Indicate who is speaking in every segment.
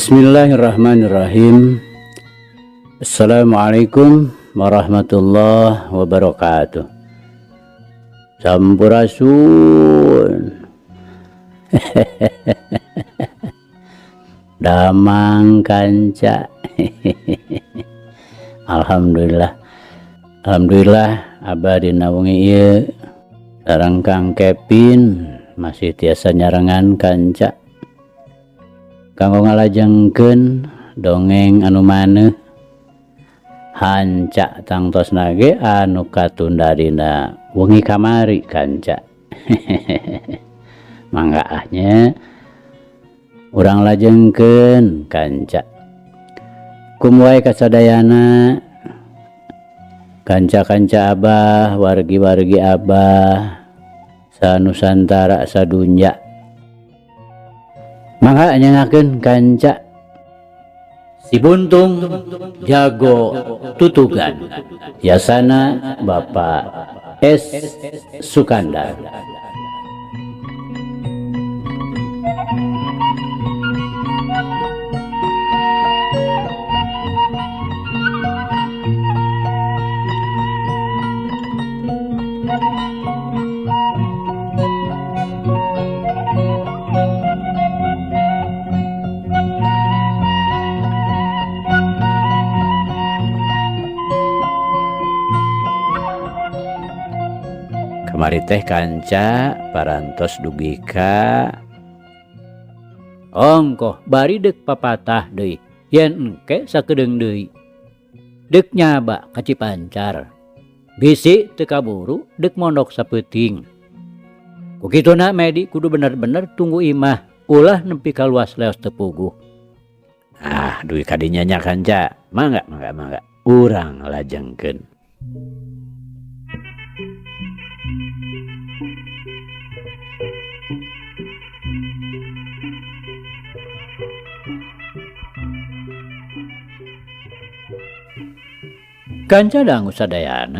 Speaker 1: Bismillahirrahmanirrahim. Assalamualaikum warahmatullahi wabarakatuh. Sampurasun. Damang kanca. Alhamdulillah. Alhamdulillah abah dina wengi ieu sareng Kang Kevin masih tiasa nyarengan kanca. Kanggo ngalajengkeun dongeng anu maneuh hanca tangtosna ge anu katunda dina wengi kamari kanca. Mangga ah nya urang lajengkeun kanca. Kum wae kasadayana kanca-kanca abah, wargi-wargi abah sanusantara sadunya. Mangga nyengakeun kanca Si Buntung Jago Tutugan Yasana Bapak S Sukandar. Kamari teh kanca parantos dugi ka ongkoh bari deuk papatah deui yen engke sakedeung deui deuk nyaba ka Cipancar bisi teu kaburu deuk mondok sapeuting. Ku kituna Medi kudu bener-bener tunggu imah ulah nepi ka luas leos teu puguh. Ah dugi ka dinya nya kanca mangga mangga mangga urang lajengkeun. Kanca dangu sadayana.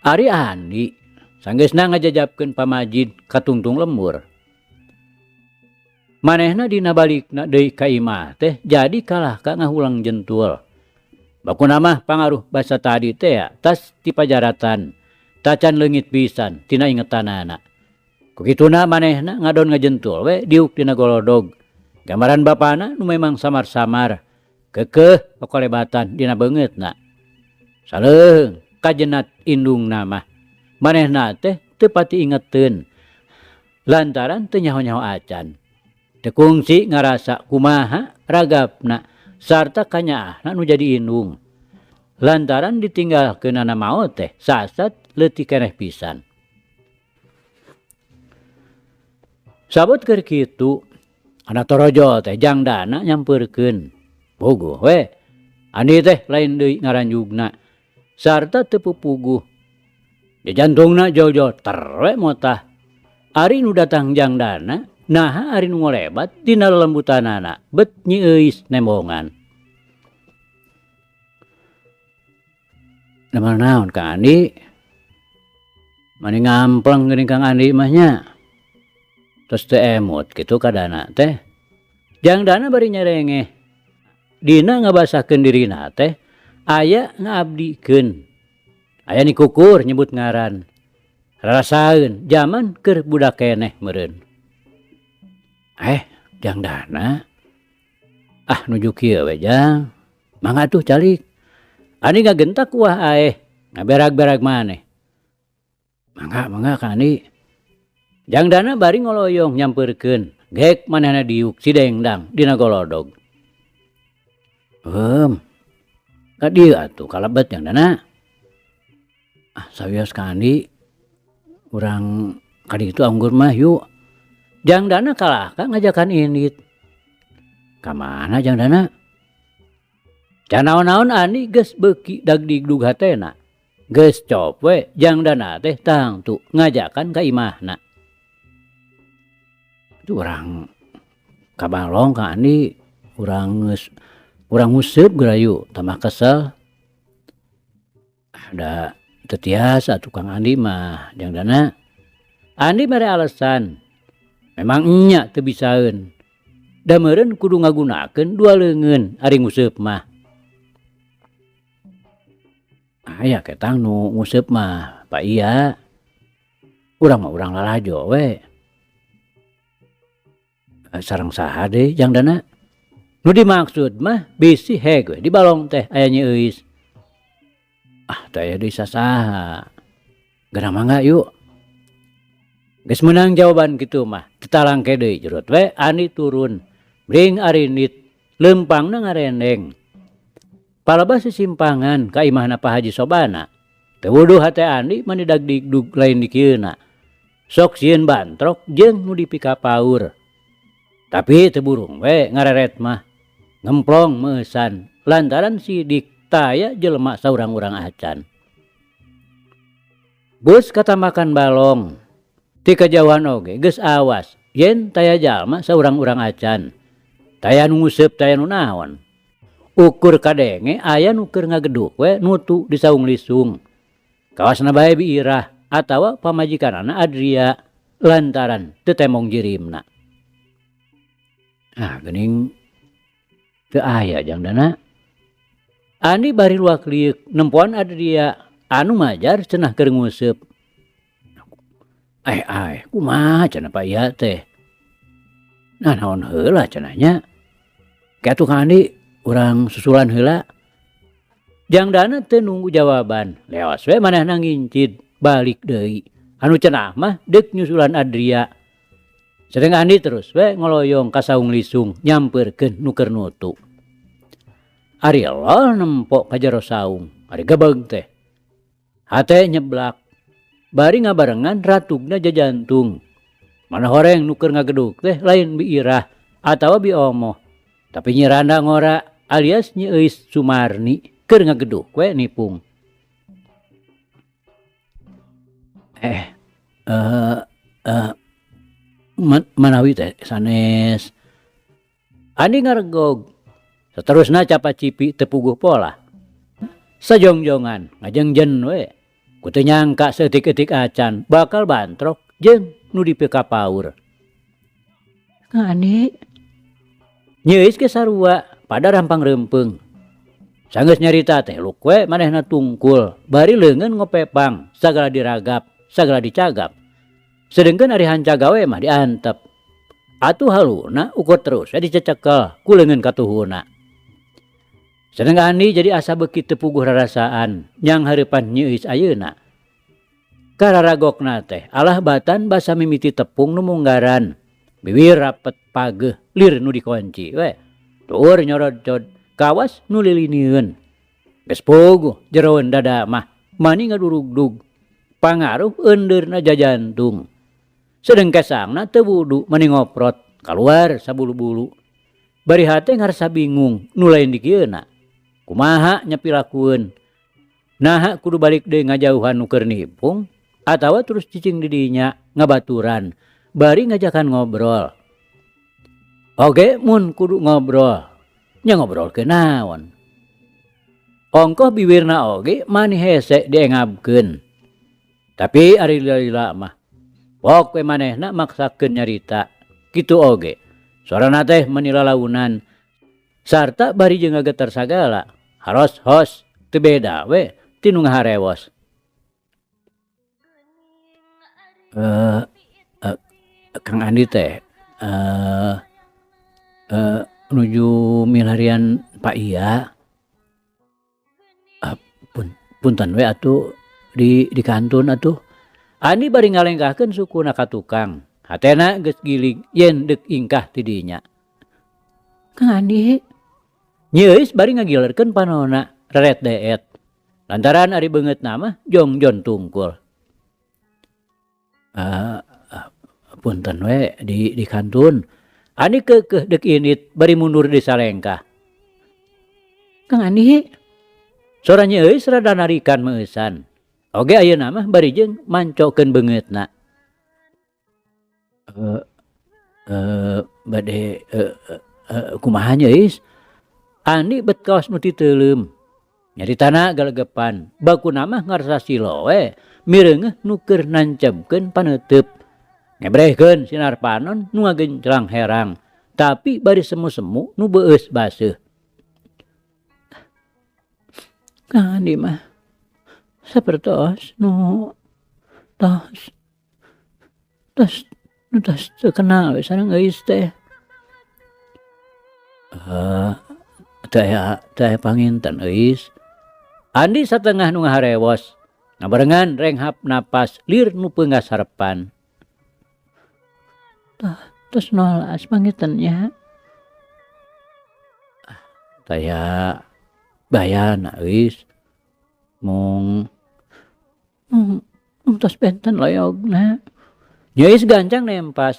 Speaker 1: Ari Andi sanggeusna ngajajabkeun pamajid katungtung lembur. Manehna dina balikna deui ka imah teh jadi kalah ka ngahulang jentul. Bakuna mah pangaruh basa tadi teh ya, tas ti pajaratan tacan leungit pisan tina ingetanana. Kukituna manehna ngadon ngajentul we diuk dina golodog. Gambaran bapana nu memang samar-samar kekeh pakolebatan dina beungeutna. Saleuheung kajenat indungna mah. Manehna teh teu pati ingeteun lantaran teu nyaho-nyaho acan. Teu kungsi ngarasa kumaha ragapna sarta kanyaahna nu jadi indung. Lantaran ditinggalkeunana maot teh sasat leutik keneh pisan. Sabot keur kitu anak torojo teh jangdana nyampeurkeun. Puguh we Andi teh lain deui ngaranjugna sarta teu pupuguh. Di jantungna jol-jol ter we motah. Ari nu datang jangdana naha ari nu ngolebat dina lelembutanana bet nyieus nembongan. Damel naon Kang Andi? Mani ngampleng geuning Kang Andi mah nya. Tos teu emut kitu kadana teh. Jangdana bari nyerengeh. Dina ngabasahkeun dirina teh aya ngaabdikeun. Aya nikukur nyebut ngaran. Rarasaeun jaman keur budak keneh meureun. Jangdana. Ah nuju kieu we jang. Mangga atuh calik. Andi ngagentak kuah aeh, ngaberag-berag maneh. Mangga mangga Kang Andi. Jangdana bari ngoloyong nyampeurkeun, gek manehna diuk si dengdang dina golodog. Ka dieu atuh kalebet jangdana. Ah sawios Kang Andi, urang ka ditu anggur mah yuk. Jangdana kalah ka ngajakan indit. Ka mana jangdana? Can naon-naon Andi geus beuki dagdigdug hatena. Geus cop we jangdana teh tangtu ngajakan ka imahna. Itu urang ka balong Kang Andi, urang geus urang nguseup geura yuk tambah kesel. Da teu tiasa atuh Kang Andi mah jangdana. Andi mere alasan memang enya teu bisaeun. Da meureun kudu ngagunakeun dua leungeun ari nguseup mah. Aya ketang nu nguseup mah Pak Iya. Urang mah urang lalajo we. Sareng saha deui Jang Dana? Nu dimaksud mah bisi heg we di balong teh aya Nyi Euis. Ah teu aya deui sasaha. Geura mangga yuk. Geus meunang jawaban kitu mah teu talangke deui jurut we Andi turun bring arindit leumpangna ngarendeng. Palebah sisimpangan ka imahna Pak Haji Sobana. Teu wuduh hate Andi mani dagdigdug lain dikieuna. Sok sieun bantrok jeung nu dipikapaur. Tapi teu burung we ngareret mah. Ngemplong meusan lantaran sidik taya jelema saurang-urang acan. Bus katamakan balong. Ti kajauhan oge geus awas yen taya jalma saurang-urang acan. Taya nu nguseup taya nu naon. Ukur kadenge aya nu keur ngageduk we nutu di saung lisung. Kawasna bae biirah atawa pamajikanana Adria lantaran teu temong jirimna. Ah geuning teu aya Jang Dana. Andi bari luak liuk nempoan Adria anu majar cenah keur nguseup. Eh ai kumaha cenah Pak Iya teh. Nah naon heula cenah nya. Ke atuh Kang Andi urang susulan heula. Jang Dana teu nunggu jawaban, leos we manehna ngincid balik deui. Anu cenah mah deuk nyusulan Adria. Sedeng Andi terus we ngoloyong ka saung lisung nyampeurkeun nu keur nutu. Ari lol nempo ka jero saung, ari gebeg teh. Hate nyeblak, bari ngabarengan ratugna jajantung. Mana horeng nu keur ngageduk teh lain biirah atawa biomoh. Tapi Nyi Randa ngora alias Nyi Euis Sumarni keur ngageduk we nipung. Manawi teh sanes. Andi ngaregog. Saterusna capacipi teu puguh polah. Sajongjongan ngajengjen we. Ku teu nyangka saeutik-eutik acan bakal bantrok jeung nu dipikapaur. Andi Nyi Euis ge sarua pada rampang reumpeung. Sanggeus nyarita teh luk we manehna tungkul bari leungeun ngopepang sagala diragap, sagala dicagap. Sedengkeun ari hanca gawe mah diantep. Atuh haluna ukur terus we dicecekel ku leungeun katuhuna. Sedeng Andi jadi asa beuki teu puguh rarasaan nyang hareupan Nyi Euis ayeuna. Kararagokna teh alah batan basa mimiti tepung nu munggaran. Biwir rapet pageuh lir nu dikonci we. Tuur nyorodcod kawas nu lilinieun. Geus puguh jeroeun dada mah mani ngadurugdug. Pangaruh eundeurna jajantung. Sedeng kesangna teu wudu mani ngoprot kaluar sabulu-bulu. Bari hate ngarasa bingung nu lain dikieuna. Kumaha nyapilakueun. Naha kudu balik deui ngajauhan nu keur nipung atawa terus cicing di dinya ngabaturan bari ngajakan ngobrol. Oge mun kudu ngobrol nya ngobrolkeun naon. Ongkoh biwirna oge mani hese diengabkeun. Tapi ari lila-lila mah pok we manehna maksakeun nyarita kitu oge. Sorana teh mani lalaunan sarta bari jeung ngageter sagala. Haros hos teu beda we ti nu ngaharewos. Kang Andi teh nuju milarian Pak Iya. Punten we atuh di kantun atuh. Andi bari ngalengkahkeun sukuna ka tukang. Hatena geus gilig yen deuk ingkah ti dinya. Kang Andi Nyi Euis bari ngagilerkeun panona reret deet. Lantaran ari beungeutna mah jongjon tungkul. Punten we di kantun. Andi keukeuh deuk indit bari mundur di salengkah. Kang Andi sora Nyi Euis rada narikan meueusan. Oge ayeuna mah bari jeung mancokeun beungeutna. Bade kumaha Nyi Euis? Andi bet kaos nu titeuleum. Nyaritana galegepan, bakuna mah ngarasa silo we mireungeuh nu keur nancebkeun paneuteub. Ngebrehkeun sinar panon nu ngagenclang herang. tapi bari semu-semu nu beueus baseuh. Kang Andi mah sapertos nu tos tos nu tos teu kenal we sareng Euis teh. Teu aya teu aya panginten Euis. Andi satengah nu ngaharewos ngabarengan renghap napas lir nu peunggas harepan. Tah tos nolas panginten nya. Taya bayana Euis mung mung tos benten loyogna. Nya Euis gancang nempas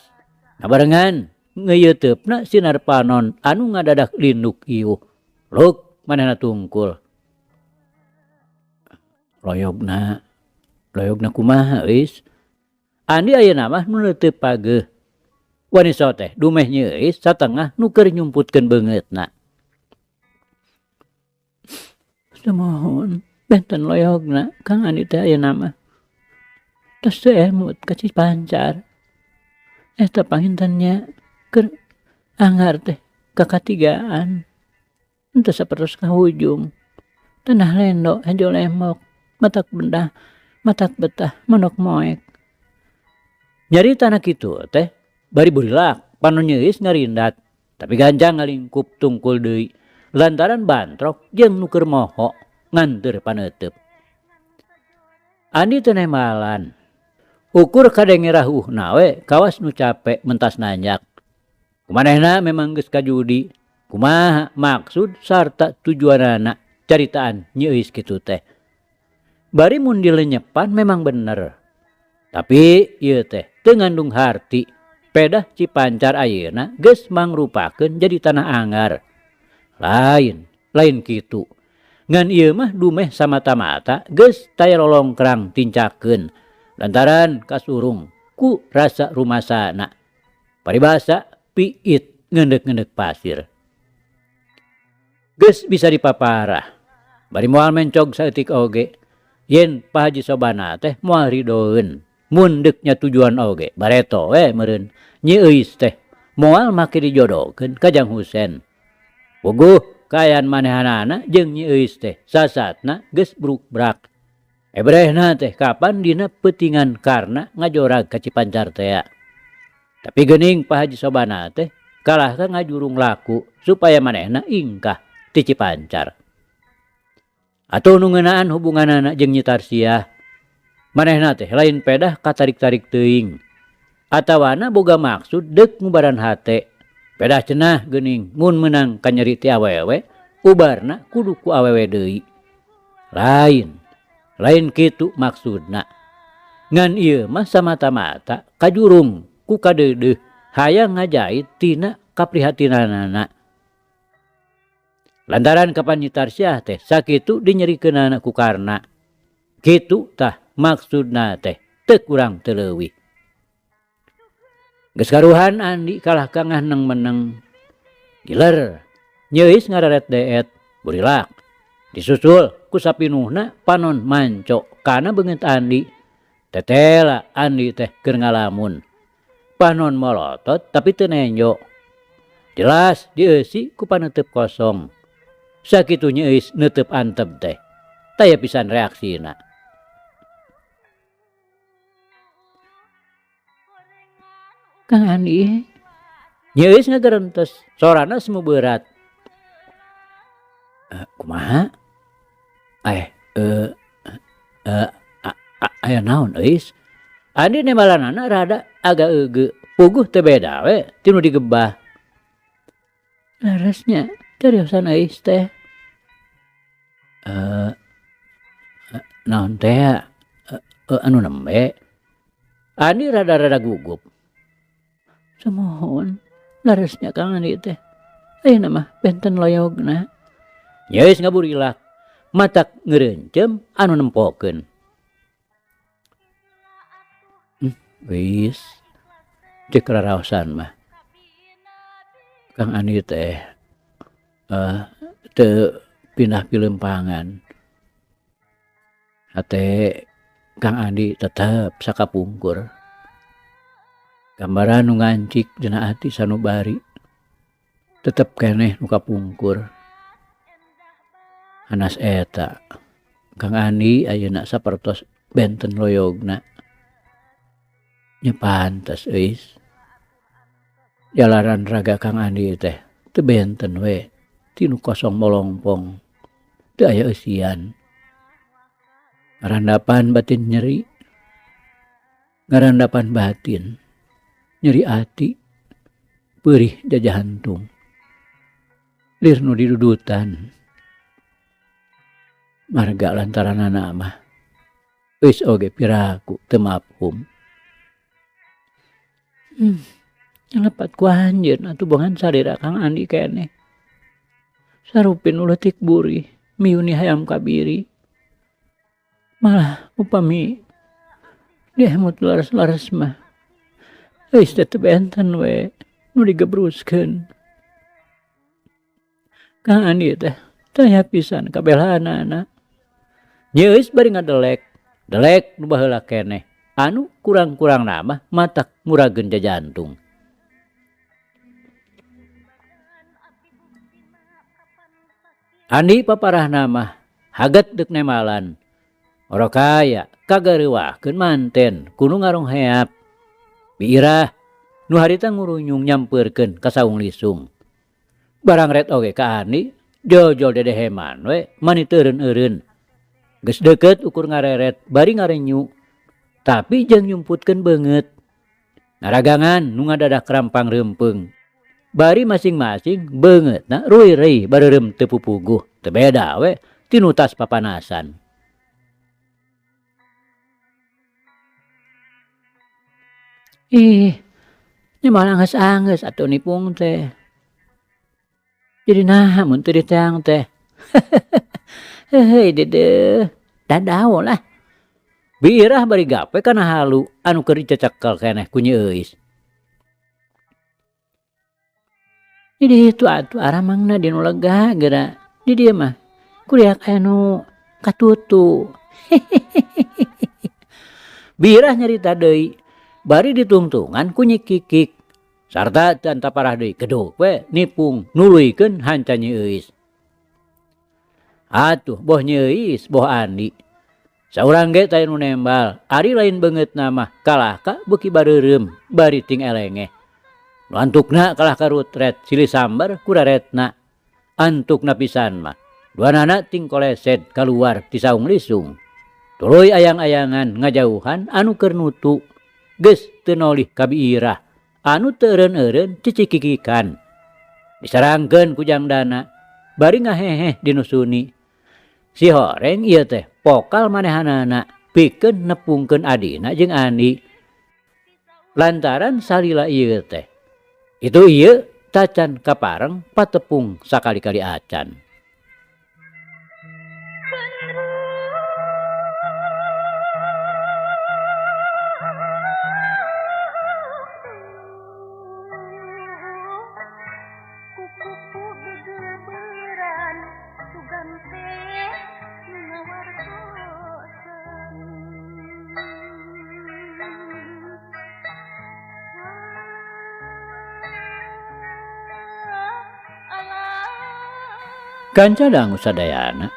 Speaker 1: ngabarengan ngeuyeuteup sinar panon anu ngadadak linduk iuh. Luk manehna tungkul. Loyogna loyogna kumaha Euis? Andi ayeuna mah nu teu pageuh. Wanisa teh dumeh nyeuis satengah nu keur nyumputkeun beungeutna. Sumuhun benten loyogna Kang Andi teh ayeuna mah. Tos teu emut ka Cipancar. Eta panginten nya keur anggar teh kakatigaan. Henteu sapertos ka hujung. Tanah lendo hejo lembok matak bendah matak betah mondok moek. Nyaritana kitu teh bari burilak panon nyeuis ngarindat tapi gancang ngalingkup tungkul deui lantaran bantrok jeung nu keur moho nganteur paneuteub. Andi teu nembalan. Ukur kadenge rahuhna we kawas nu cape mentas nanjak. Kumanehna memang geus kajudi kumaha maksud sarta tujuanana caritaan nyeuis kitu teh. Bari mun dilenyepan memang bener. Tapi ieu teh teu ngandung harti. Pedah Cipancar ayeuna geus mangrupakeun jadi tanah anggar. Lain, lain kitu. Ngan ieu mah dumeh samata-mata geus taya lolongkrang tincakeun lantaran kasurung ku rasa rumasana. Paribasa piit ngeundek-ngeundek pasir. Geus bisa dipaparah. Bari moal mencog saeutik oge. Yen Pak Haji Sobana teh moal ridoeun. Mun deuk nya tujuan oge bareto we meureun Nyi Euis teh moal make dijodohkeun ka Jang Husen. Puguh kaayaan manehanana jeung Nyi Euis teh sasatna geus brukbrak. Ebrehna teh kapan dina peutingan karna ngajorag ka Cipancar tea. Tapi geuning Pak Haji Sobana teh kalahka ngajurung laku supaya manehna ingkah ti Cipancar. Atuh nu ngeunaan hubunganana jeung Nyi Tarsiah. Manehna teh lain pedah katarik-tarik teuing. Atawana boga maksud deuk ngubaran hate. Pedah cenah geuning mun meunang kanyeri ti awewe, ubarna kudu ku awewe deui. Lain, lain kitu maksudna. Ngan ieu mah samata-mata kajurung ku kadeudeuh hayang ngajait tina kaprihatinanana. Lantaran kapan Nyi Tarsiah teh sakitu dinyerikeunana ku Karna. Kitu tah maksudna teh teu kurang teu leuwih. Geus karuhan Andi kalah ka ngahneng meneng. Giler, nyeuis ngararet deet, burilak. Disusul ku sapinuhna panon manco kana beungeut Andi. Tetela Andi teh keur ngalamun. Panon molotot tapi teu nenjo. Jelas dieusi ku paneuteub kosong. Sakitu nyeuis neuteub antep teh. Taya pisan reaksina. Kang Andi, nyeuis ngagerentes, sorana semu berat. Kumaha? Aya naon euis? Andi nembalanana rada agak eugeuk, puguh teu beda we ti nu digebah. Leresnya cariosan euis teh. Naon teh anu nembe? Andi rada-rada gugup. Sumuhun, leresnya Kang Andi teh. Ayeuna mah benten loyogna. Nyeuis ngaburilak, matak ngeureunceum anu nempokeun. Wis, cek raraosan mah. Kang Andi teh teu pindah pilempangan. Hate Kang Andi tetep sakapungkur. Gambaran nu ngancik dina ati sanubari. Tetep keneh nu kapungkur. Hanas eta Kang Andi ayeuna sapertos benten loyogna. Nya pantes euis. Jalaran raga Kang Andi teh teu benten we ti nu kosong molongpong teu aya eusian. Ngarandapan batin nyeri, ngarandapan batin nyeri ati, peurih jajahantung. Lir nu didudutan. Marga lantaranana mah geus oge piraku teu mafhum. Nyalepat ku anjeun atuh bongan salira Kang Andi keneh. Sarupin nu leutik burih miuni hayam kabiri. Malah upami diemut laras-laras mah geus teh teu benten we nu digebruskeun. Kang Andi teh taya pisan kabelaanana. Nyeus bari ngadelek, delek nu baheula keneh anu kurang-kurangna mah matak murageun jajantung. Andi paparahna mah haget deuk nemalan. Orokaya kagareuwahkeun manten kudu ngarongheap. Biirah nu harita ngurunyung nyampeurkeun ka saung lisung. Barang ret oge ka Andi, jol-jol dedeheman we mani teu eureun-eureun. Geus deukeut ukur ngareret bari ngarenyu, tapi jeung nyumputkeun beungeut. Naragangan nu ngadadak rampang reumpeung. Bari masing-masing beungeutna ruy-reuy bareureum teu pupuguh, teu beda we ti nu tas papanasan. Ih, nya malah anggeus-anggeus atuh nipung teh. Jadi naha mun teu diteang teh. Heuheuy deudeuh, dadao lah. Biirah bari gape kana halu anu keur dicecekel keneh ku Nyi Euis. Di ditu atuh aramangna di nu lega geura. Di dieu mah kuriak aya nu katutu. Biirah nyarita deui bari ditungtungan ku Nyi Kikik. Sarta teu antaparah deui keduk we nipung nuluykeun hanca Nyi Euis. Atuh boh Nyi Euis boh Andi. Saurang ge taya nu nembal, ari lain beungeutna mah kalah ka beuki bareureum bari ting elengeh. Nu antukna kalah ka rutret silih sambar ku raretna. Antukna pisan mah duanana ting kolesed kaluar ti saung lisung. Tuluy ayang-ayangan ngajauhan anu keur nutu geus teu nolih ka biirah anu teu eureun-eureun cicikikikan. Disarangkeun ku jangdana bari ngaheheh dinu suni. Si horeng ieu teh pokal manehanana pikeun nepungkeun adina jeung Andi. Lantaran salila ieu teh itu ieu tacan kapareng patepung sakali-kali acan. Kanca dangu sadayana.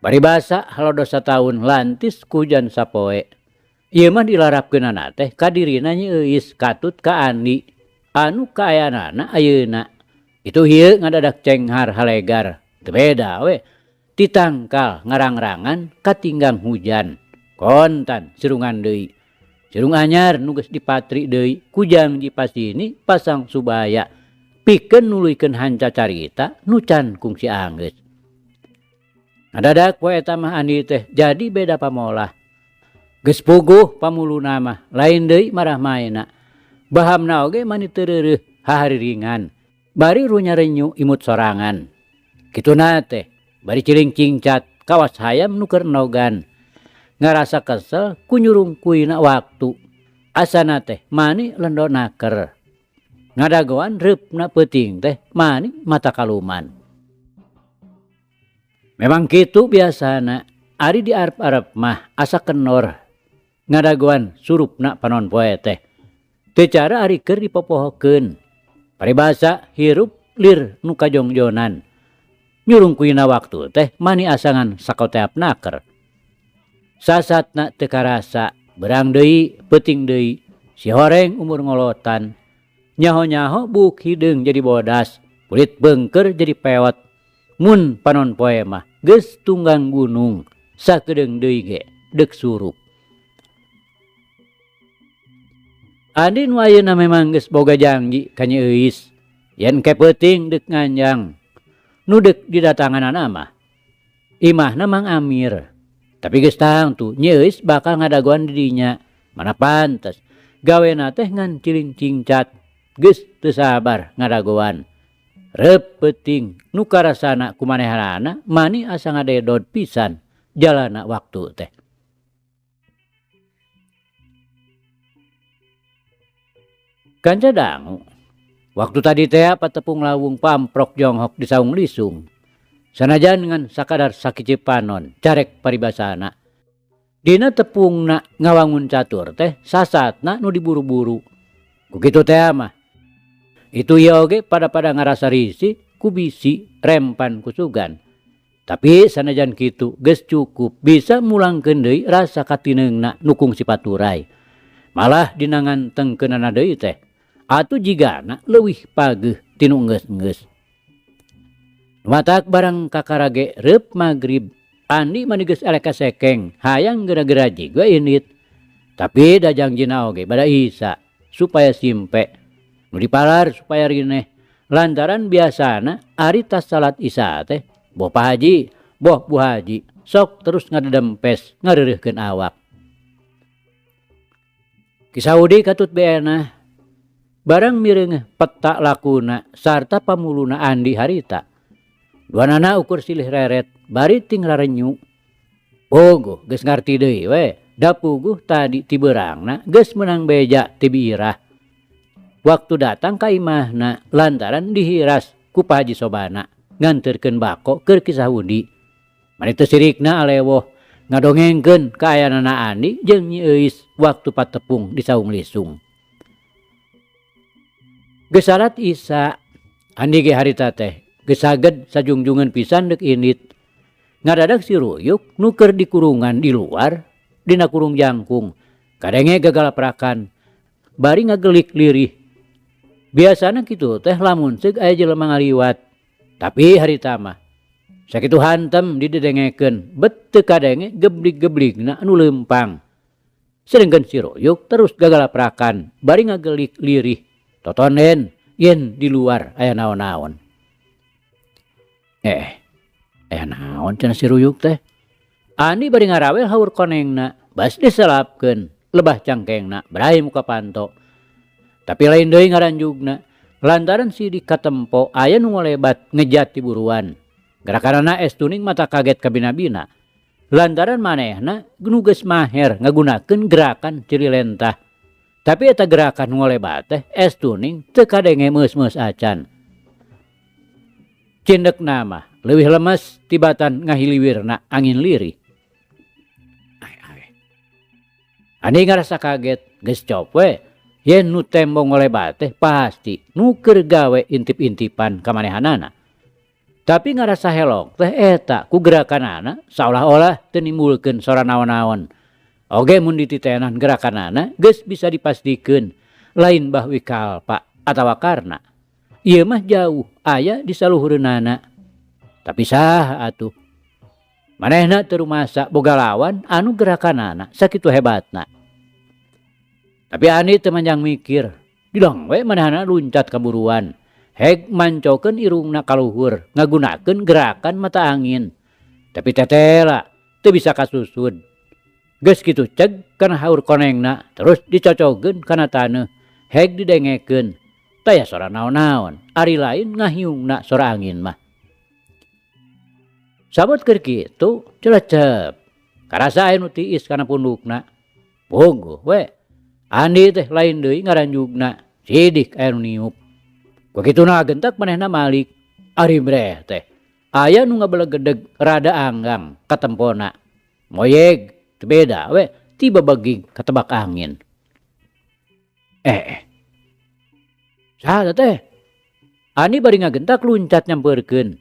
Speaker 1: Paribasa halodo sataun lantis ku hujan sapoe. Ieu mah dilarapkeunana teh ka dirina Nyi Euis katut ka Andi anu kaayaanana ayeuna. Itu hieu ngadadak cenghar halegar. Teu beda we. Titangkal ngarangrangan katinggang hujan. Kontan sirungan deui. Sirung anyar nu geus dipatri deui ku jangji pasini pasang subaya. Pikeun nuluykeun hanca carita nu can kungsi anggeus. Ngadadak poe eta mah Andi teh jadi beda pamolah. Geus puguh pamuluna mah lain deui marah maena. Bahamna oge mani teu reureuh hahariringan. Bari runya-renyu imut sorangan. Kituna teh bari ciling cingcat kawas hayam nu keur enogan. Ngarasa kesel ku nyurungkuina waktu. Asana teh mani lendo naker. Ngadagoan reupna peuting teh mani mata kaluman. Memang kitu biasana ari diarep-arep mah asa kenor. Ngadagoan surupna panon poe teh. Teu cara ari keur dipopohokeun. Paribasa hirup lir nu kajongjonan. Nyurungkuina waktu teh mani asangan sakoteap naker. Sasatna teu karasa, berang deui, peuting deui, si horeng umur ngolotan. Nyaho-nyaho buuk hideung jadi bodas, kulit beungkeur jadi pewot. Mun panon poe mah geus tunggang gunung, sakedeung deui ge deuk surup. Andi nu ayeuna memang geus boga jangji ka Nyi Euis, yen ke peuting deuk nganjang. Nu deuk didatanganana mah imahna Mang Amir. Tapi geus tangtu Nyi Euis bakal ngadagoan di dinya, mana pantes gawena teh ngan ciling cingcat, geus teu sabar ngadagoan. Reup peuting nu karasana ku manehanana mani asa ngadedod pisan jalana waktu teh. Kanca dangu, waktu tadi tea patepung lawung pamprok jonghok di saung lisung. Sanajan ngan sakadar sakicip panon, carek paribasana. Dina tepungna ngawangun catur teh sasatna nu diburu-buru. Ku kitu tea mah. Itu ieu oge pada-pada ngarasa risih ku bisi rempan ku sugan. Tapi sanajan kitu geus cukup bisa mulangkeun deui rasa katineungna nu kungsi paturai. Malah dina ngantengkeunana deui teh. Atuh jigana leuwih pageuh tinu enggeus-enggeus. Matak barang kakarage reup magrib, Andi mani geus eleh kasekeng, hayang geura-geura jig we indit. Tapi da jangjina oge bada Isa supaya simpe, nu dipalar supaya rineh. Lantaran biasana ari tas salat Isya teh, boh Pa Haji, boh Bu Haji, sok terus ngadedempes ngareureuhkeun awak. Ki Saudi katut beenah, barang mireungeuh peta lakuna sarta pamuluna Andi harita. Duanana ukur silih reret, bari ting rarenyu. Bogoh geus ngarti deui we, da puguh tadi ti beurangna geus meunang beja ti biirah. Waktu datang ka imahna lantaran dihiras ku Pa Haji Sobana nganterkeun bako keur Ki Sahudi. Mani teu sirikna alewoh ngadongengkeun kaayanana Andi jeung Nyi Euis waktu patepung di saung lisung. Geus salat Isya, Andi ge harita teh geus saged sajungjungeun pisan deuk indit. Ngadadak si Ruyuk nu keur dikurungan di luar dina kurung jangkung, kadenge gagalaprakan bari ngagelik lirih. Biasana kitu teh lamun seug aya jelema ngaliwat, tapi harita mah sakitu hantem didedengekeun bet teu kadenge geblig-gebligna anu leumpang. Sedengkeun si Ruyuk terus gagalaprakan bari ngagelik lirih, totonen yen di luar aya naon-naon. Aya naon cenah si Ruyuk teh? Andi bari ngarawel haur konengna, bas diselapkeun lebah cangkengna brai muka panto. Tapi lain deui ngaranjugna, lantaran sidik katempo aya nu ngolebat ngejat ti buruan. Gerakanana es tuning mata kaget kabina-bina. Lantaran manehna nu geus maher ngagunakeun gerakan ciri lentah. Tapi eta gerakan ngolebat teh es tuning teu kadenge meus-meus acan. Cindekna mah leuwih lemes tibatan ngahiliwirna angin lirih. Andi ngarasa kaget, geus cop we. Yen nu tembong ngolebat teh pasti nu keur gawe intip-intipan ka manehanana. Tapi ngarasa helok teh eta ku gerakanana saolah-olah teu nimbulkeun sora naon-naon. Oge mun dititenan gerakanana geus bisa dipastikeun lain bahwi kalpa atawa karna. Ieu mah jauh aya di saluhureunana. Tapi saha atuh? Manehna teu rumasa boga lawan anu gerakanana sakitu hebatna. Tapi Andi teu manjang mikir, didong we manehna luncat kaburuan. Heg mancokeun irungna kaluhur ngagunakeun gerakan mata angin. Tapi tetela teu bisa kasusud. Geus kitu ceg kana haur konengna terus dicocogeun kana taneuh. Heg didengekeun. Taya sora naon-naon, ari lain ngahiungna sora angin mah. Sabot keur kitu celecep. Karasa aya nu tiis kana pundukna. Bogoh we. Andi teh lain deui ngaranjugna, sidik aya nu niup. Ku kituna gentek manehna malik. Ari breh teh aya nu ngabelegedeg rada anggang katempona. Moyeg teu beda we tiba bagig katebak angin. Saha teh? Andi bari ngagentak luncat nyampeurkeun.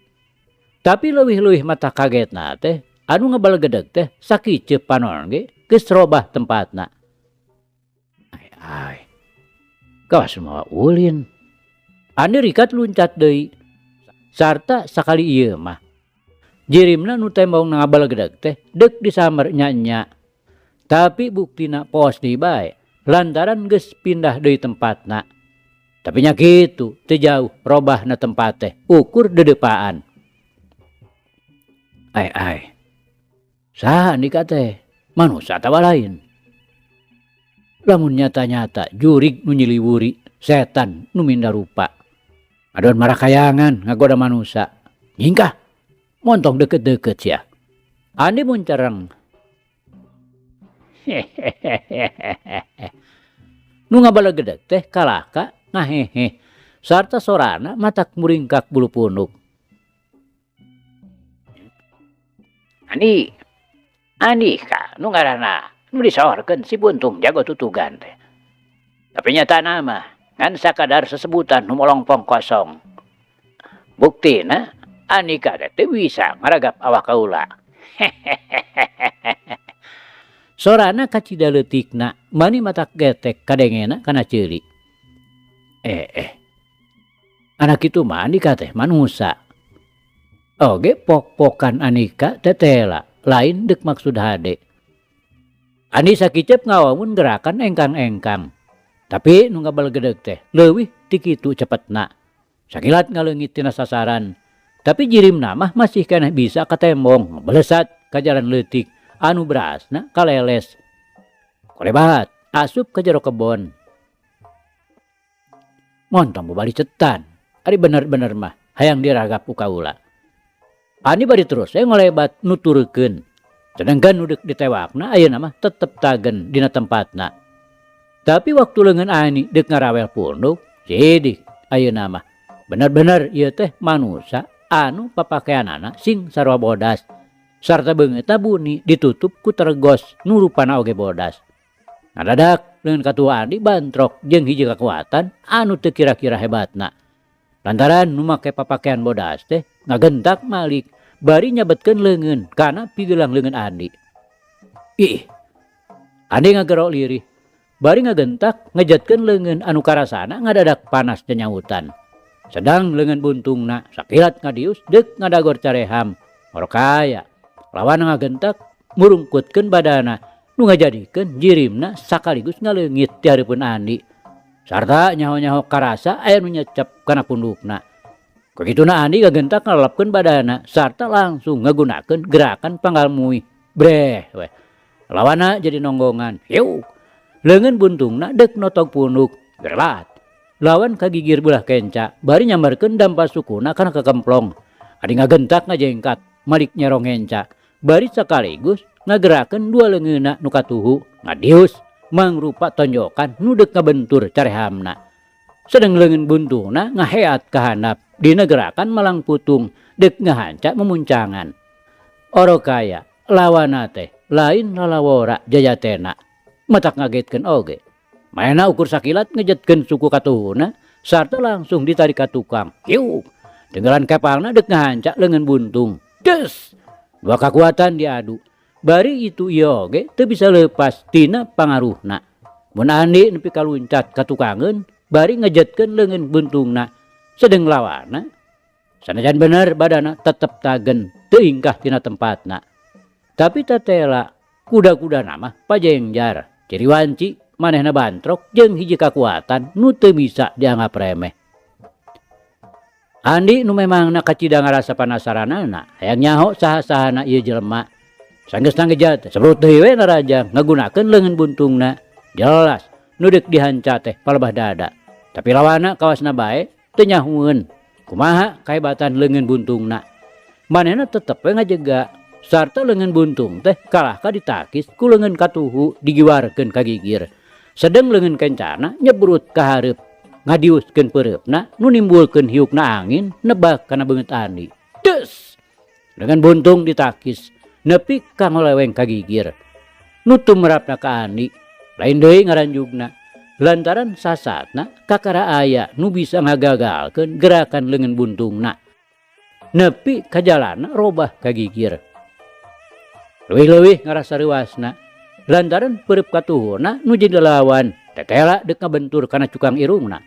Speaker 1: Tapi leuwih-leuwih mata kagetna teh anu ngabalegedeg teh sakiceup panon ge geus robah tempatna. Ai ai. Kawas mawa ulin. Andi rikat luncat deui. Sarta sakali ieu mah. Jirimna nu tembong ngabalegedeg teh deuk disamber nya-nya. Tapi buktina poos deui bae lantaran geus pindah deui tempatna. Tapi nya kitu teu jauh robahna tempat teh ukur deudeupan. Ai ai. Saha Andika teh? Manusa atawa lain? Lamun nyata-nyata jurig nu nyiliwuri, setan nu minda rupa. Ngadon marakayangan ngagoda manusa. Nyingkah montong deukeut-deukeut sia. Andi muncereng. Hehehehe. Nu ngabalegedeg teh kalahka ngahehe sarta sorana matak muringkak bulu punuk. Andi, Andika nu ngaranna nu disohorkeun si Buntung jago tutugan teh. Tapi nyatana mah ngan sakadar sesebutan nu molongpong kosong. Buktina Andika teh teu bisa ngaragap awak kaula. Hehehehe. Sorana kacida leutikna mani matak getek kadengena kana ceuli. Anak itu mah Andika teh manusa. Oge pok-pokan Andika tetela lain deuk maksud hade. Andi sakicep ngawamun gerakan engkang-engkang. Tapi nu ngabalegedeg teh leuwih ti kitu cepetna. Sakilat ngaleungit tina sasaran. Tapi jirimna mah masih keneh bisa katembong belesat ka jalan leutik anu berasna kaleles. Kolebat asup ka jero kebon. Montong babalicetan. Ari bener-bener mah hayang diragap ku kaula. Andi bari terus we ngolebat nuturkeun. Sedangkan nu deuk ditewakna ayeuna mah tetep tagen dina tempatna. Tapi waktu leungeun Andi deuk ngarawel punduk, sidik ayeuna mah. Bener-bener ieu teh manusa anu papakeanana sing sarua bodas. Sarta beungeutna buni ditutup ku tergos nu rupana oge bodas. Ngadadak leungeun katua Andi bantrok jeung hiji kakuatan anu teu kira-kira hebatna. Lantaran nu make papakean bodas teh ngagentak malik bari nyabetkeun leungeun kana pigelang leungeun Andi. Ih. Andi ngagero lirih bari ngagentak ngejatkeun leungeun anu karasana ngadadak panas nyanyautan. Sedang leungeun buntungna sakilat ngadius deuk ngadagor careham. Orokaya lawan ngagentak murungkutkeun badana nu ngajadikeun jirimna sakaligus ngaleungit ti hareupeun Andi. Sarta nyaho-nyaho karasa aya nu nyecep kana pundukna. Kagituna Andi ngagentak ngalalapkeun badana sarta langsung ngagunakeun gerakan panggal muih. Breh weh. Lawana jadi nonggongan. Hiuk. Leungeun buntungna deuk notog punduk. Gerelat. Lawan kagigir belah kenca bari nyambarkeun dampa sukuna kana kakemplong. Adi ngagentak ngajengkat malik nyerong henca bari sakaligus ngagerakeun dua leungeunna nu katuhu ngadius mangrupa tonjokan nu deuk ngabentur carehamna. Sedeng leungeun buntungna ngaheat ka handap dina gerakan malang putung deuk ngahanca memuncangan. Orokaya lawana teh lain lalawora jajatena matak ngagetkeun oge. Manehna ukur sakilat ngejetkeun suku katuhuna sarta langsung ditarik ka tukang. Hiuk. Tenggelan kepalna deuk ngahanca leungeun buntung. Des. Dua kakuatan diadu. Bari itu ieu oge teu bisa leupas tina pangaruhna. Mun Andi nepi ka luncat ka tukangeun bari ngejetkeun leungeun buntungna. Sedeng lawana sanajan bener badana tetep tagen teu ingkah tina tempatna. Tapi tatela kuda-kudana mah pajengjar. Ciri wanci manehna bantrok jeung hiji kakuatan nu teu bisa dianggap remeh. Andi nu memangna kacida ngarasa panasaranana hayang nyaho saha-sahana ieu jelema. Sanggeus nangejat sebrut deui we narajang ngagunakeun leungeun buntungna. Jelas nu deuk dihanca teh palebah dada. Tapi lawana kawasna bae teu nyahueun kumaha kahebatan leungeun buntungna. Manehna tetep we ngajega sarta leungeun buntung teh kalahka ditakis ku leungeun katuhu digiwarkeun ka gigir. Sedeng leungeun kencana nyebrut ka hareup ngadiuskeun peureupna nu nimbulkeun hiukna angin nebak kana beungeut Andi. Des! Leungeun buntung ditakis nepi ka ngoleweng ka gigir. Nu tumrapna ka Andi lain deui ngaranjugna. Lantaran sasatna kakara aya nu bisa ngagagalkeun gerakan leungeun buntungna. Nepi ka jalana robah ka gigir. Leuwih-leuwih ngarasa reuasna lantaran peureub katuhuna nu jadi lalawan tetela deuk ngabentur kana cukang irungna.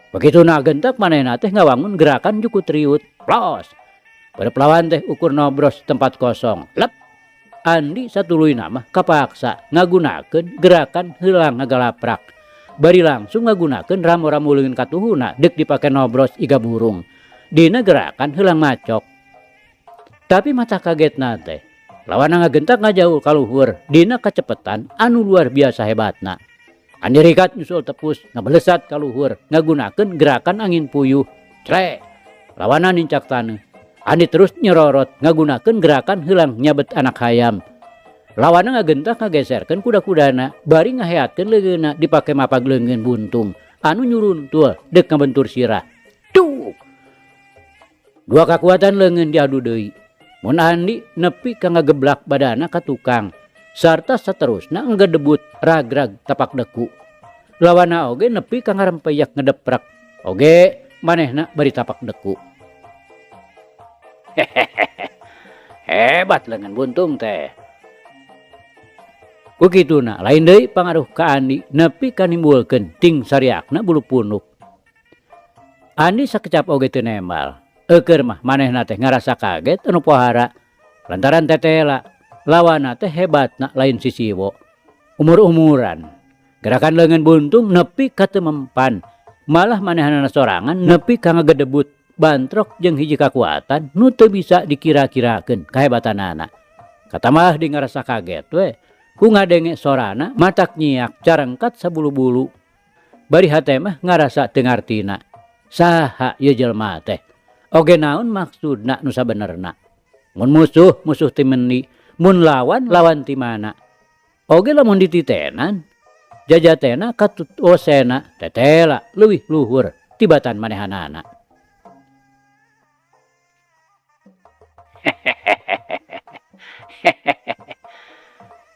Speaker 1: Bakituna gentak manehna teh ngawangun gerakan jukut riut. Plos! Peureub lawan teh ukur nobros tempat kosong. Lep! Andi satuluyna mah kapaksa ngagunakeun gerakan heulang ngagalaprak. Bari langsung ngagunakeun ramo-ramo leungeun katuhuna deuk dipake nobros iga burung. Dina gerakan heulang macok. Tapi mata kagetna teh, lawanna ngagentak ngajaul ka luhur dina kacepetan anu luar biasa hebatna. Andi rikat nyusul tepus ngabelesat ka luhur ngagunakeun gerakan angin puyuh. Cre! Lawanna nincak taneuh. Andi terus nyerorot ngagunakeun gerakan heulang nyabet anak hayam. Lawanna ngagentak ngageserkeun kuda-kudana bari ngaheatkeun leungeunna dipake mapag leungeun buntung anu nyuruntul deuk ngabentur sirah. Duk! Dua kakuatan leungeun diadu deui. Mun Andi nepi ka ngageblak badana ka tukang sarta saterusna ngagedebut ragrag tapak deku. Lawanna oge nepi ka ngarempeyak ngedeprak oge manehna bari tapak deku. Hehehe. Hebat leungeun buntung teh. Ku kituna lain deui pangaruh ka Andi nepi ka nimbulkeun ting sariakna bulu punuk. Andi sakecap oge teu nembal. Eukeur mah manehna teh ngarasa kaget anu pohara lantaran tetela lawanna teh hebatna lain sisiwo. Umur-umuran gerakan leungeun buntung nepi ka teu mempan malah manehanana sorangan nepi ka ngagedebut bantrok jeung hiji kakuatan nu teu bisa dikira-kirakeun kahebatanana. Katamah di ngarasa kaget we ku ngadenge sorana matak nyiak carengkat sabulu-bulu. Bari hate mah ngarasa teu ngartina. Saha ieu jelema teh? Oge naon maksudna nu sabenerna? Mun musuh, musuh ti mendi, mun lawan, lawan ti mana? Oge lamun dititenan, jajatena katutosena tetela leuwih luhur tibatan manehanana.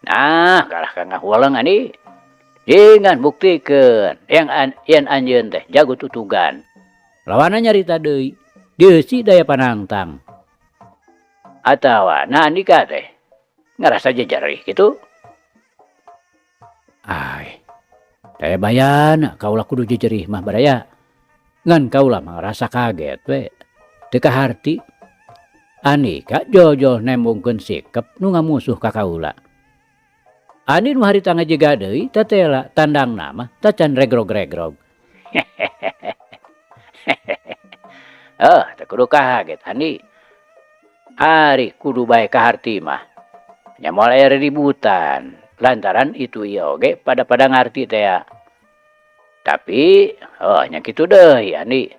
Speaker 1: Nah, kalah ka ngahuleung andi. Jingan buktikeun yen anjeun teh jago tutugan. Lawanna nyarita deui, dieusi daya panangtang. Atawa nah andika teh ngarasa jejerih kitu. Ai, daya bayana kaula kudu jejerih mah baraya. Ngan kaula mah ngarasa kaget we, teu kaharti. Andika jol-jol nembongkeun sikep nu ngamusuh ka kaula. Andi nu harita ngajega deui tetela tandangna mah tacan regrog-regrog. Oh, teu kudu kaget Andi. Ari kudu bae kaharti mah. Nya moal aya riributan lantaran itu ieu oge pada-pada ngarti tea. Tapi, oh nya kitu deui Andi.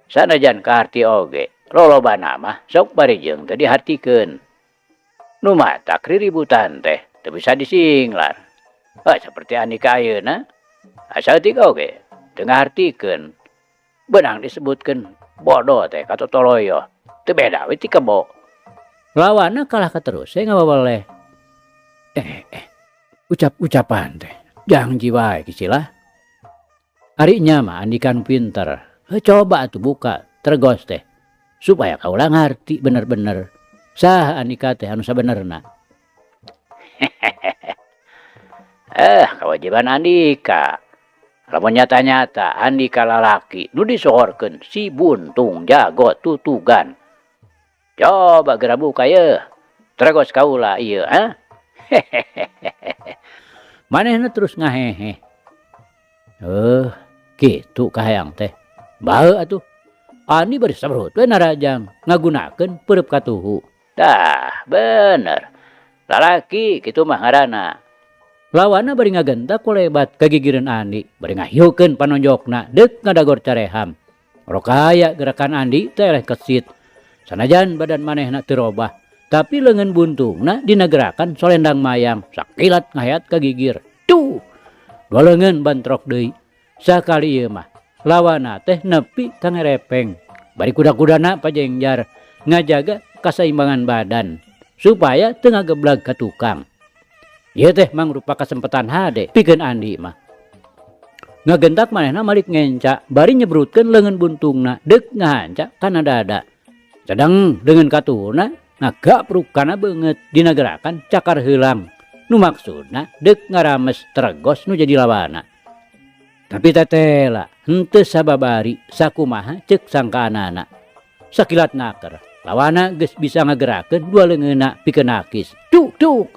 Speaker 1: Sanajan kaharti oge, lolobana mah sok bari jeung teu dihartikeun. Nu matak riributan teh teu bisa disinglar. Oh, seperti Andika ayeuna, asa eutik oge teu ngahartikeun. Beunang disebutkeun bodoh teh katotoloyo, teu beda we ti kebo. Lawanna kalah katerus we ngawaweleh. Ucap-ucapan teh jang jiwa kicilah. Ari nya mah Andika nu pinter. Heuh coba atuh buka tergos teh supaya kaula ngarti bener-bener saha Andika teh anu sabenerna. Kewajiban Andika. Lamun nyata-nyata Andika lalaki nu disohorkeun si buntung jago tutugan. Coba geura buka yeuh. Tergos kaula ieu, ha? Manehna terus ngahehe. Kitu kahayang teh. Bae atuh. Andi bari sabrut we narajang ngagunakeun peureub katuhu. Tah, bener. Lalaki kitu mah ngaranna. Lawanna bari ngagentak ku lebat kagigireun Andi, bari ngahiukeun panonjokna deuk ngadagor careham. Rokaya gerakan Andi teh eleh kesit. Sanajan badan manehna teu robah, tapi leungeun buntungna dina gerakan solendang mayang sakilat ngaheat ka gigir. Duh! Dua leungeun bantrok deui. Sakali ieu mah lawanna teh nepi ka ngerepeng. Bari kuda-kudana pajengjar ngajaga kasaimbangan badan supaya teu ngageblag ka tukang. Ieu teh mangrupa kasempatan hade pikeun Andi mah. Ngagentak manehna malik ngenca bari nyebrutkeun leungeun buntungna deuk ngahanca kana dada. Sedeng leungeun katuhuna ngagapruk kana beungeut dina gerakan cakar heulang nu maksudna deuk ngarames teregos nu jadi lawana. Tapi tetela henteu sababari sakumaha ceuk sangkaanana. Sakilat naker, lawana geus bisa ngagerakeun dua leungeunna pikeun nakis. Tuk tuk.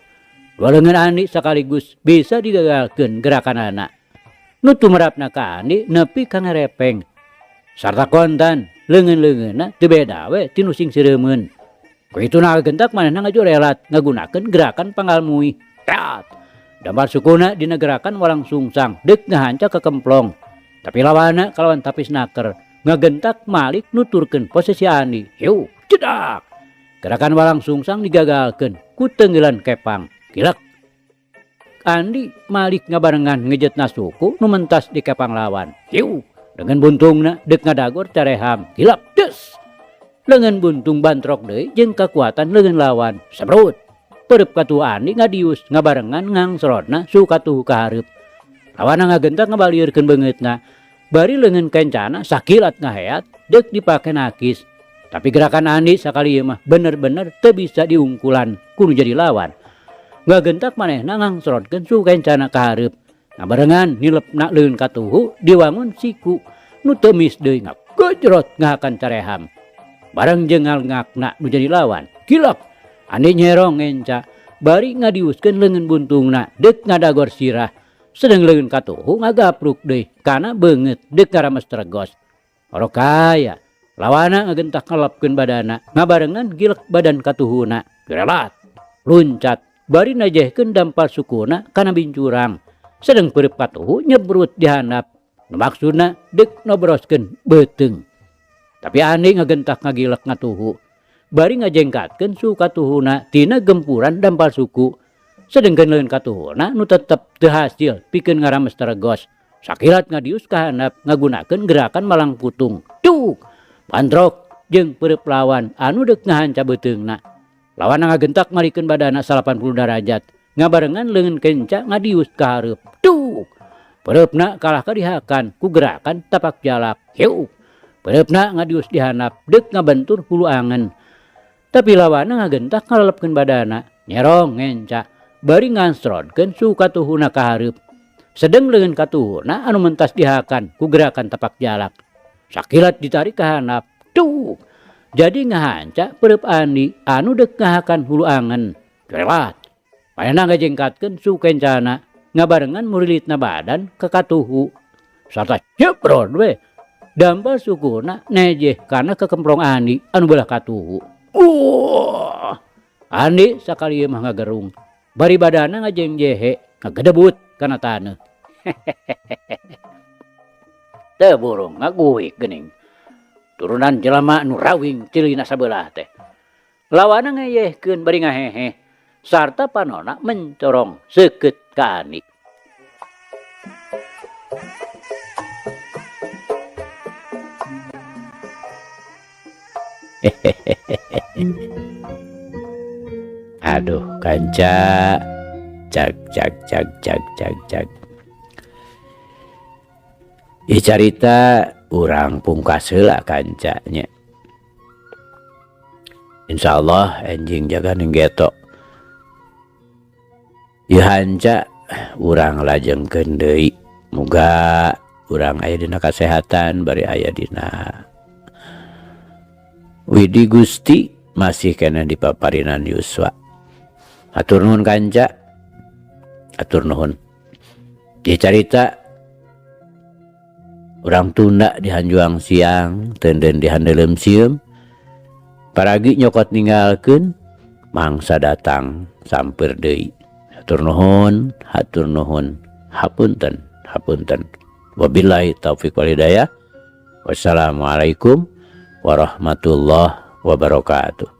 Speaker 1: Dua leungeun Andi sakaligus bisa digagalkeun gerakanana. Nu tumerapna ka Andi nepi ka ngarepeng. Sarta kontan leungeun-leungeunna teu beda we ti nu sing sireumeun. Ku ituna ngagentak manehna ngajorelat ngagunakeun gerakan panggal muih. Tat. Damar sukuna dina gerakan walang sungsang deuk ngahanca ka kemplong. Tapi lawana kalawan tapis naker ngagentak malik nuturkeun posisi Andi. Hiu, cedak. Gerakan walang sungsang digagalkeun ku tenggelan kepang. Gilek. Andi malik ngabarengan ngejetna suku nu mentas di kepang lawan. Hiu, dengan buntungna deuk ngadagor careham. Gilek, des. Leungeun buntung bantrok deui jeung kakuatan leungeun lawan. Sebrut. Perep katuhu Andi ngadius ngabarengan ngangsrotna suhu katuhu ka hareup. Lawana ngagentak ngabaliurkeun beungeutna. Bari leungeun kencana sakilat ngaheat deuk dipake nakis. Tapi gerakan Andi sakali ieu mah bener-bener teu bisa diungkulan ku nu jadi lawan. Ngagentak manehna ngangsrotkeun suhu kencana ka hareup. Ngabarengan nilepna leungeun katuhu diwangun siku nu teu mis deui ngagejrot ngahakan careham. Bareng jeung ngalngakna nu jadi lawan. Gilak. Andi nyerong ngenca bari ngadiuskeun leungeun buntungna deuk ngadagor sirah. Sedeng leungeun katuhu ngagapruk deui kana beungeut deuk ngarames teregos. Orokaya lawana ngagentak ngelepkeun badana ngabarengan gilek badan katuhuna. Gerelat luncat bari najehkeun dampal sukuna kana bincurang. Sedeng peureup katuhu nyebrut di handap. Nu maksudna deuk nobroskeun beuteung. Tapi Andi ngagentak ngagilek ngatuhu. Bari ngajengkatkeun suhu katuhuna tina gempuran dampal suku. Sedengkeun leungeun katuhuna nu tetep teu hasil pikeun ngarames teregos. Sakilat ngadius ka handap ngagunakeun gerakan malang putung. Tuk! Bantrok jeung peureup lawan anu deuk ngahanca beuteungna. Lawan ngagentak marikeun badana 80 darajat. Ngabarengan leungeun kenca ngadius ka hareup. Tuk! Pereupna kalah ka dihakan ku gerakan tapak jalak. Hiu! Pereupna ngadius di handap deuk ngabentur hulu angen. Tapi lawana ngagentak ngalelepkeun badana, nyerong ngenca, bari ngansrodkeun suhu katuhuna ka hareup. Sedeng leungeun katuhuna anu mentas dihakan ku gerakan tapak jalak. Sakilat ditarik ka handap. Tuk! Jadi ngahanca peureup Andi anu deuk ngahakan hulu angen. Lewat. Manehna ngajengkatkeun suhu kencana, ngabarengan murilitna badan ka katuhu. Sarta jebrod we. Dampal sukuna nejeh kana kekemplong Andi anu belah katuhu. Wah, Andi sakali ieu mah ngagerung. Bari badana ngajengjehe, ngagedebut kana taneuh. Teu burung ngaguik geuning. Turunan jelema nu rawing tilina sabelah teh. Lawana ngeyehkeun bari ngaheheh sarta panona mencorong seukeut ka Andi. Aduh kanca, cag cag cag cag cag cag. Ieu carita urang pungkas heula kanca nya. Insyaallah enjing jaga ning geto. Ieu hanca urang lajengkeun deui. Muga urang aya dina kasehatan bari aya dina Widi Gusti masih kena di paparinan Yuswa. Hatur nuhun kanca. Hatur nuhun. Ieu carita urang tunda di hanjuang siang, teunden di handeuleum sieum. Paragi nyokot ninggalkeun, mangsa datang sampeur deui. Hatur nuhun, hatur nuhun. Hapunten, hapunten. Wabillahi taufik wal hidayah. Wassalamualaikum warahmatullahi wabarakatuh.